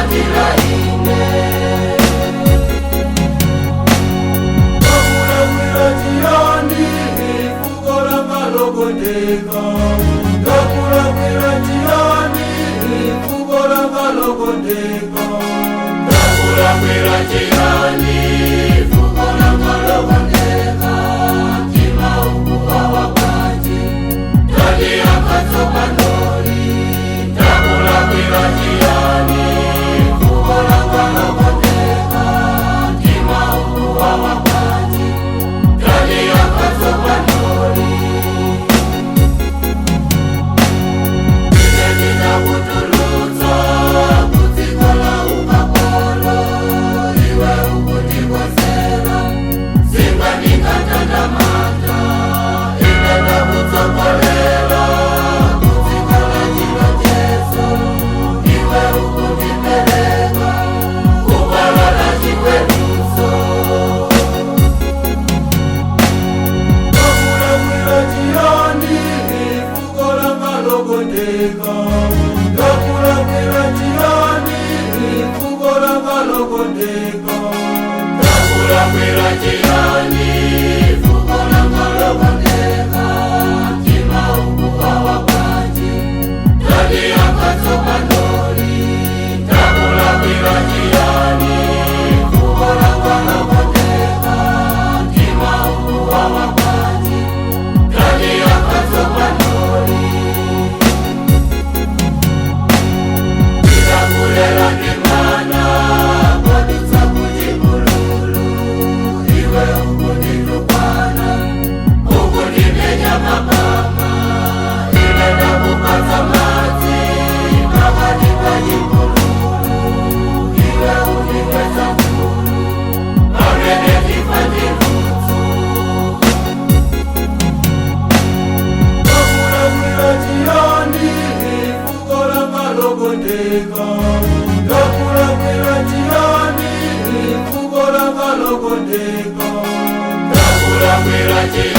Undikwatira ine. Ndakulakwira chiyani, fuko langa lokondeka? Ndakulakwira chiyani, fuko langa lokondeka? Ndakulakwira chiyani, fuko langa lokondeka? Mtima ukuwawa bwanji? Tandiyakatsopanoli. Ndakulakwira chiyani, fuko langa lokondeka? Mtima ukuwawa bwanji? Tandiyakatsopanoli. Ine ndinakutulutsa kudziko la ukapolo, iwe ukundibwezera singaningatandamata. Ine ndakutsogolera kudziko la chilonjezo, iwe ukundipereka kubwalo la chiweruzo. Ndakulakwira chiyani, fuko langa lokondeka? Ndakulakwira chiyani, fuko langa lokondeka? Ndakulakwira chiyani, fuko langa lokondeka? Mtima ukuwawa bwanji? Tandiyakatsopanoli. Ndakulakwira chiyani, fuko langa lokondeka? Mtima ukuwawa bwanji? Tandiyakatsopanoli. Ndikakulela ndimana kwadutsa kuchipululu, iwe ukunditukwana, ukundimenya mapama. Ine ndakupatsa madzi pakati pa chipululu, iwe undikweza mfulu pamene ndifa ndi ludzu. Ndakulakwira chiyani, fuko langa lokondeka? Ndakulakwira chiyani, fuko langa lokondeka? Ndakulakwira chiyani?